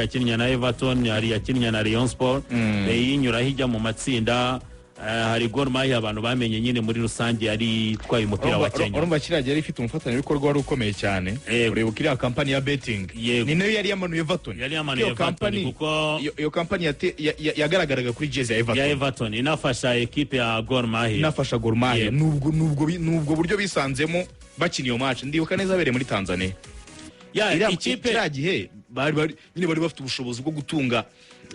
Yakinnye na Everton, hari yakinnye na Rayon Sport, iyinyuraho ijya mu matsinda. Hari Gor Mahia abantu bamenye nyine muri rusange yari itwaye umupira wa Kenya. Urumva kiriya gihe yari ifite umufatanyabikorwa wari ukomeye cyane. Uribuka iriya kampani ya betting? Yego. Ni nayo yari yamanuye Everton. Yari yamanuye Iyo Everton kampani, iyo kampani yagaragaraga kuri jezi ya Everton. Ya Everton inafasha ekipe ya Gor Mahia. Inafasha Gor Mahia. Nubwo buryo bisanzemo bakina iyo match, ndibuka neza abereye muri Tanzania. Ya ikipe ikipe kiriya gihe bari nyine bari bafite ubushobozi bwo gutunga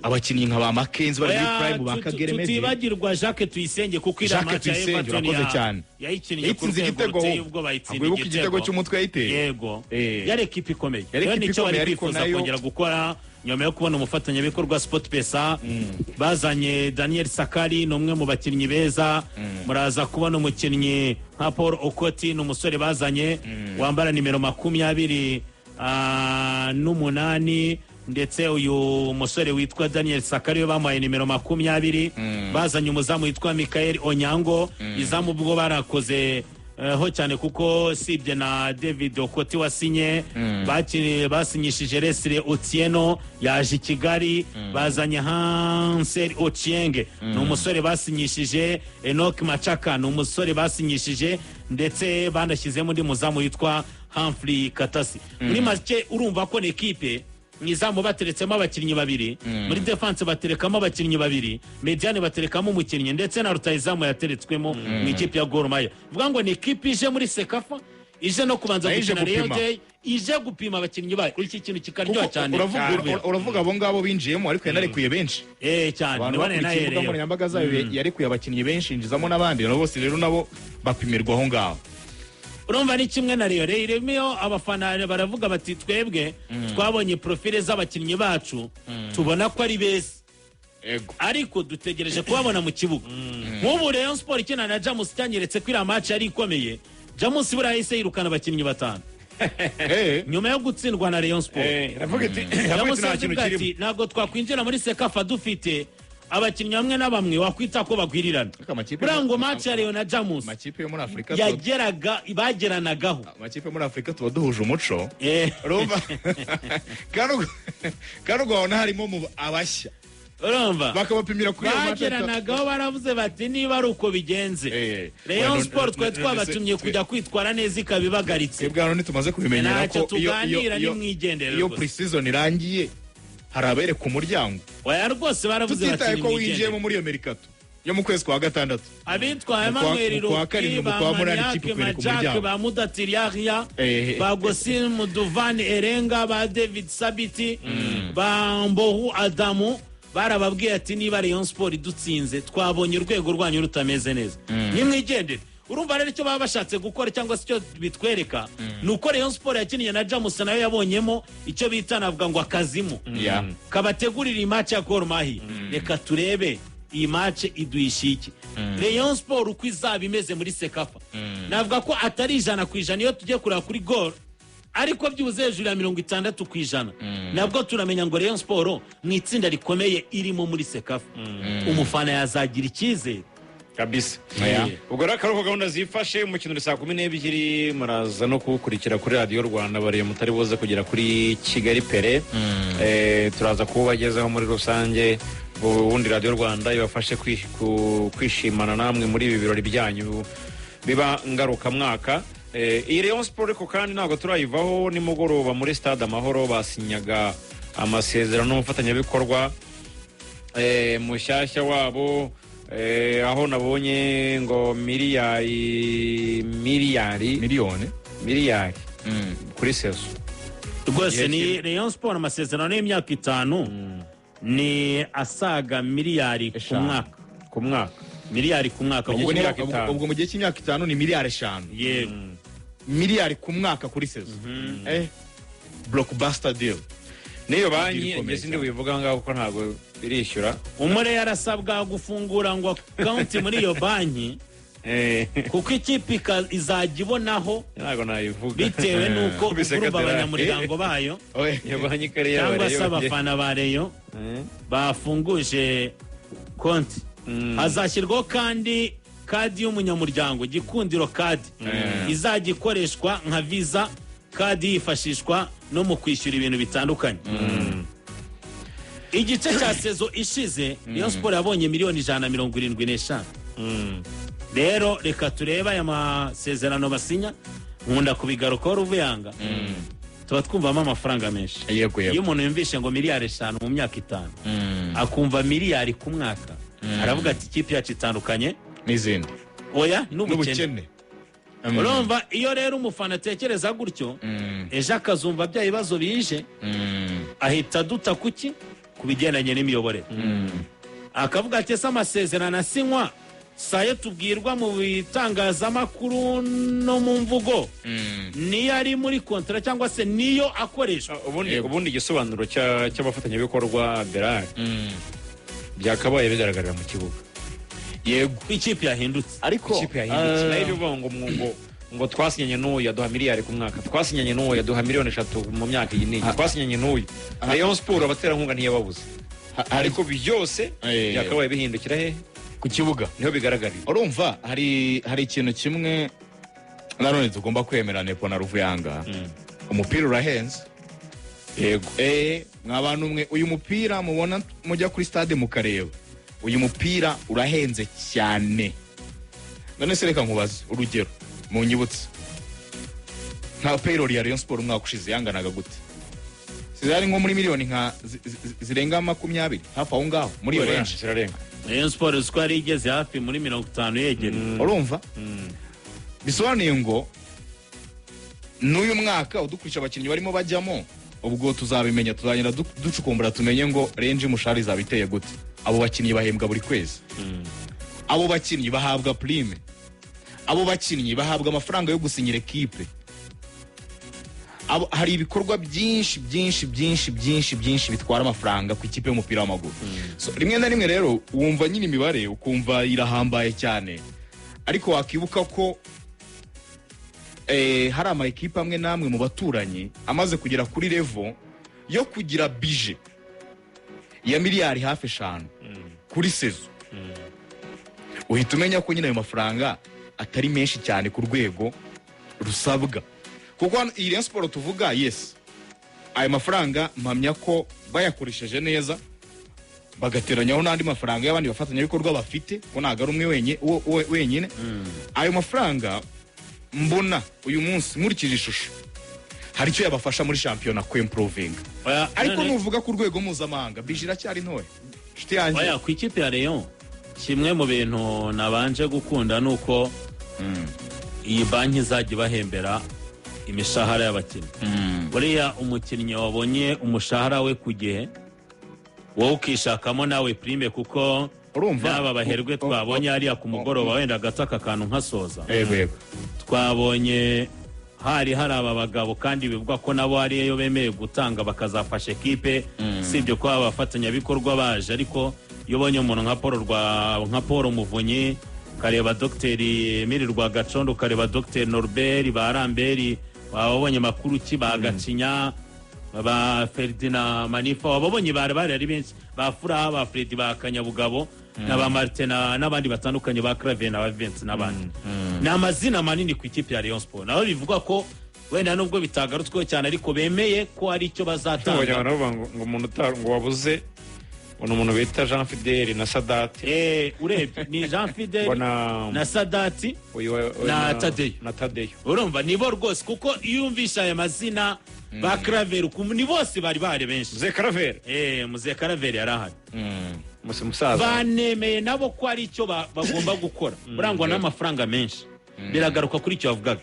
abakinnyi nka ba Mackenzie bari muri Oya, prime, ba Kagere Meddie. Tutibagirwa Jacques Tuyisenge, kuko iriya Jacques match ya Tuyisenge, Everton urakoze cyane. yayikinnye ku Yayitsinze rwego igitego ruteye ahubwo. ubwoba, ayitsinda Ntabwo wibuka igitego cy'umutwe yayiteye? Yego. Yari ekipe ikomeye. Yari Rero ekipe nicyo bari ikomeye, ariko kwifuza kongera gukora nyuma yo kubona umufatanyabikorwa SportPesa. Bazanye Daniel Sakari, ni umwe mu bakinnyi beza. Muraza kubona umukinnyi nka Paul Okoti, ni umusore bazanye wambara nimero 28, ndetse uyu musore witwa Daniel Sakari we bamuhaye nimero 20. Bazanye umuzamu witwa Michael Onyango. Izamu ubwo barakoze ho cyane, kuko sibye na David Okoti wasinye, basinyishije Leslie Otieno yaje i Kigali, bazanye Hansel Ochieng, ni umusore basinyishije, Enoch Machaka ni umusore basinyishije, ndetse banashyizemo undi muzamu witwa Humphrey Katasi. Muri make urumva ko ni ekipe mu izamu bateretsemo abakinnyi babiri, muri defense baterekamo abakinnyi babiri, médiane baterekamo umukinnyi, ndetse na rutayizamu yateretswemo mu ikipe ya Gor Mahia. Vuga ngo ni ikipe ije muri CECAFA, ije no kubanza Nayo ije gukina Rayon gupima. Day, ije gupima abakinnyi bayo, iki kintu kikaryoha Kuko cyane. uravuga abo ngabo binjiyemo, ariko yanarekuye benshi. Cyane. Abantu Niba bakurikiye imbuga nahereyeho. nkoranyambaga zayo, yarekuye abakinnyi benshi, yinjizamo n'abandi, nabo bose rero nabo bapimirwa aho ngaho. Urumva ni kimwe na Rayon. Rayon iyo abafana baravuga bati: "Twebwe twabonye profile z'abakinnyi bacu, tubona ko ari beza, ariko dutegereje kubabona mu kibuga." Nk'ubu Rayon Sport ikina na Jamus, cyanyeretse ko iriya match yari ikomeye. Jamus buriya yahise yirukana abakinnyi batanu nyuma yo gutsindwa na Rayon Sport. Iravuga iti Jamus nta kintu yavuga ati: kirimo. "Ntabwo twakwinjira muri CECAFA dufite abakinnyi bamwe na bamwe wakwita ko bagwirirana." Ariko Buriya ngo match ya Rayon na Jamus amakipe yo muri Afurika yageraga bageranagaho. Amakipe yo muri Afurika tuba duhuje umuco. Urumva kandi ubwo wabona harimo mu abashya, Urumva bakabapimira kuri iyo match. bageranagaho, baravuze bati: "Niba ari uko bigenze, Rayon Sport twari twabatumye kujya kwitwara neza ikaba ibagaritse." Twebwe hano ntitumaze kubimenyera Ntacyo ko iyo tuganira, nimwigendere iyo rwose. pre-season irangiye hari abereka umuryango. Oya rwose, baravuze bati: Tutitaye ko "Nimwigendere." winjiyemo muri iyo mercato yo mu kwezi kwa gatandatu, Abitwa Emmanuel mu kwa Roki, karindwi, mu ba kwa munani, Maniake ikipe ikwereka Majake, umuryango. ba Mudatiri Yahya, ba Gosin Muduvan Erenga, ba David Sabiti, ba Mbohu Adamu, barababwiye ati: "Niba Rayon Sport idutsinze, twabonye urwego rwanyu rutameze neza, nimwigendere." Urumva rero icyo baba bashatse gukora cyangwa se icyo bitwereka ni uko Rayon Sport yakiniye na Jamus nayo yabonyemo icyo bita, navuga ngo akazimu kabategurira iyi match ya Gor Mahia. Reka turebe iyi match iduhisha iki, Rayon Sport uko izaba imeze muri CECAFA. Navuga ko atari 100% iyo tugiye kureba kuri Gor, ariko byibuze hejuru ya 60% nabwo turamenya ngo Rayon Sport mu itsinda rikomeye irimo muri CECAFA, umufana yazagira icyizere. Kabisa. Yeah. Ubwo rero akaba ari uko gahunda zifashe. Umukino uri saa 12, muraza no kuwukurikira kuri Radiyo Rwanda. Bariye mutari buze kugera kuri Kigali Pele, turaza kuwubagezaho muri rusange. Ubundi Radiyo Rwanda ibafashe kwishimana namwe muri ibi birori byanyu biba ngarukamwaka. Iyi Rayon Sport ariko kandi ntabwo turayivaho. Nimugoroba muri Stade Amahoro basinyaga amasezerano n'umufatanyabikorwa mushyashya wabo, aho nabonye ngo miliyari miliyari Miliyoni. Miliyari kuri saison. Rwose Igihe ni kimwe. Rayon Sport amasezerano y'imyaka 5 ni asaga miliyari ku 5. mwaka. Ku mwaka. Miliyari ku mwaka. Mu gihe Ubwo cy'imyaka 5. Ubwo mu gihe cy'imyaka 5 ni miliyari 5. Yego. Miliyari ku mwaka kuri saison, blockbuster deal. N'iyo banki Ikomeye njye sindi cyane. buyivuga ngaho kuko ntabwo irishyura. Umure yarasabwa gufungura ngo konti muri iyo banki, kuko ikipe izajya ibonaho Ntabwo nayivuga. bitewe n'uko Kubise urumva Katerari. abanyamuryango bayo Oye. Iyo banki kari cyangwa se abafana ba Rayon bafunguje konti. Hazashyirwaho kandi kadi y'umunyamuryango, Gikundiro Card, izajya ikoreshwa nka Visa Card, yifashishwa no mu kwishyura ibintu bitandukanye. Igice cya saison ishize, Rayon Sport yabonye 175 miliyoni. Rero reka turebe aya masezerano basinya. Nkunda kubigarukaho, Ruvuyanga, tuba twumvamo amafaranga menshi. Yego. Iyo umuntu yumvishe ngo 5 miliyari mu myaka 5, akumva miliyari ku mwaka, aravuga ati ikipe yacu itandukanye n'izindi. Oya, n'ubukene. N'ubukene. Urumva, iyo rero umufana atekereza gutyo, ejo akazumva bya bibazo bije, ahita aduta kuki ku bigendanye n'imiyoborere, akavuga ati ese amasezerano asinywa sayo tubwirwa mu bitangazamakuru no mu mvugo niyo ari muri contrat cyangwa se niyo akoreshwa? Ubundi igisobanuro cy'abafatanyabikorwa berari byakabaye bigaragarira mu kibuga. Ko ikipe yahindutse. Ariko Ikipe yahindutse nayo bivuga ngo twasinyanye n'uyu aduha miliyari ku mwaka, twasinyanye n'uyu aduha 3 miliyoni mu myaka iyi n'iyi, twasinyanye n'uyu. Rayon Sport abaterankunga ntiyababuze, ariko byose byakabaye bihindukira he? Ku kibuga. Niho bigaragarira. Urumva, hari ikintu kimwe nanone tugomba kwemera, Nepo na Ruvuyanga: umupira urahenze. Mwa bantu mwe, uyu mupira mubona mujya kuri stade mukareba, uyu mupira urahenze cyane. None se reka nkubaze urugero, munyibutse nka payroll ya Rayon Sport umwaka ushize yanganaga gute? Zari nko muri miliyoni nka zirenga 20, hafi aho ngaho muri iyo range. Zirarenga. Rayon Sport uziko yari igeze hafi muri 50 yegereye. Urumva, bisobanuye ngo n'uyu mwaka udukurikije abakinnyi barimo bajyamo, ubwo tuzabimenya, tuzagenda ducukumbura tumenye ngo range y'umushahara izaba iteye gute. Abo bakinnyi bahembwa buri kwezi, abo bakinnyi bahabwa prime, abo bakinnyi bahabwa amafaranga yo gusinyira ekipe. Hari ibikorwa byinshi byinshi byinshi byinshi byinshi bitwara amafaranga ku ikipe y'umupira w'amaguru. So, rimwe na rimwe rero wumva nyine imibare ukumva irahambaye cyane, ariko wakibuka ko hari ama ekipe amwe n'amwe mu baturanyi amaze kugera kuri level yo kugira budget ya hafi 5 miliyari kuri saison, uhita umenya ko nyine ayo mafaranga atari menshi cyane ku rwego rusabwa. Kuko hano iyi Rayon Sport tuvuga, yes, ayo mafaranga mpamya ko bayakoresheje neza, bagateranyaho n'andi mafaranga y'abandi bafatanyabikorwa bafite, ko ntabwo ari umwe wenyine, ayo mafaranga mbona uyu munsi nkurikije ishusho hari icyo yabafasha muri shampiyona kwimprovinga. Oya, Ariko nuvuga ku rwego mpuzamahanga, budget iracyari ntoya, inshuti yanjye. Oya, ku ikipe ya Rayon, kimwe mu bintu nabanje gukunda ni uko iyi banki izajya ibahembera imishahara y'abakinnyi. Buriya umukinnyi wabonye umushahara we ku gihe, wowe ukishakamo nawe prime, kuko Urumva? n'aba baherwe twabonye hariya ku mugoroba, wenda gato aka kantu nkasoza, yego yego twabonye hari aba bagabo kandi bivugwa ko nabo hariyo bemeye gutanga bakazafasha ekipe, usibye ko aba bafatanyabikorwa baje. Ariko iyo ubonye umuntu nka Paul Muvunyi, ukareba Dogiteri Emile Rwagacondo, ukareba Dogiteri Norbert, ba Ramberi, wababonye makuru ki, ba Gacinya, ba Ferdinand Manifa, wababonye, bari ari benshi, ba Furaha, ba Fredi, ba Kanyabugabo na ba Martin n'abandi batandukanye, ba Claver na ba Vincent n'abandi, ni amazina manini ku ikipe ya Rayon Sport. Naho bivugwa ko wenda nubwo bitagarutsweho cyane, ariko bemeye ko hari icyo bazatanga. Abantu bavuga ngo umuntu ngo wabuze ngo ni umuntu bita Jean Fidele na Sadati. Urebye ni Jean Fidele ngo na na Sadati uyu na Tadeyo. Na Tadeyo. Urumva nibo rwose, kuko iyo yumvishe aya mazina ba Claver ukumva ni bose bari bahari benshi. Muze Claver. Muze Claver yari ahari. Musaza. Banemeye nabo ko ari icyo bagomba gukora burangwa n'amafaranga menshi. Biragaruka kuri icyo bavugaga,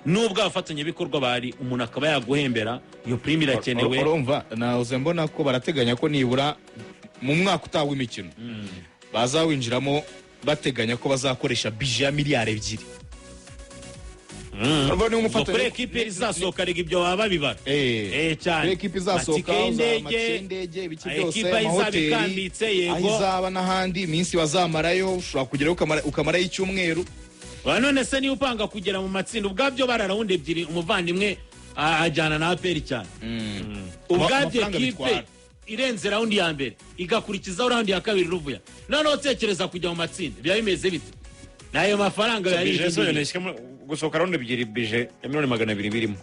nubwo abafatanyabikorwa bari, umuntu akaba yaguhembera, iyo prime irakenewe. Urumva, nahoze mbona ko barateganya ko nibura mu mwaka utaha w'imikino bazawinjiramo bateganya ko bazakoresha budget ya 2 miliyari. Urumva niba Ubwo umufatanya- kuri ekipe izasohoka rega ibyo baba babibara. Cyane. Kuri ekipe izasohoka, Amatike y'indege, amatike y'indege, ibiki byose, ekipa izaba amahoteli, ikambitse, yego. Aho izaba n'ahandi, iminsi bazamarayo, ushobora kugerayo ukamarayo icyumweru. Ba none se niba upanga kugera mu matsinda, ubwabyo bara round ebyiri, umuvandimwe ajyana na APR cyane, ubwabyo Amafaranga ekipe bitwara. irenze round ya mbere igakurikizaho round ya kabiri, ruvuya noneho utekereza kujya mu matsinda biba bimeze bite n'ayo mafaranga yari Budget zonyine ishyiramo gusohoka round ebyiri, budget ya 200 miliyoni birimo.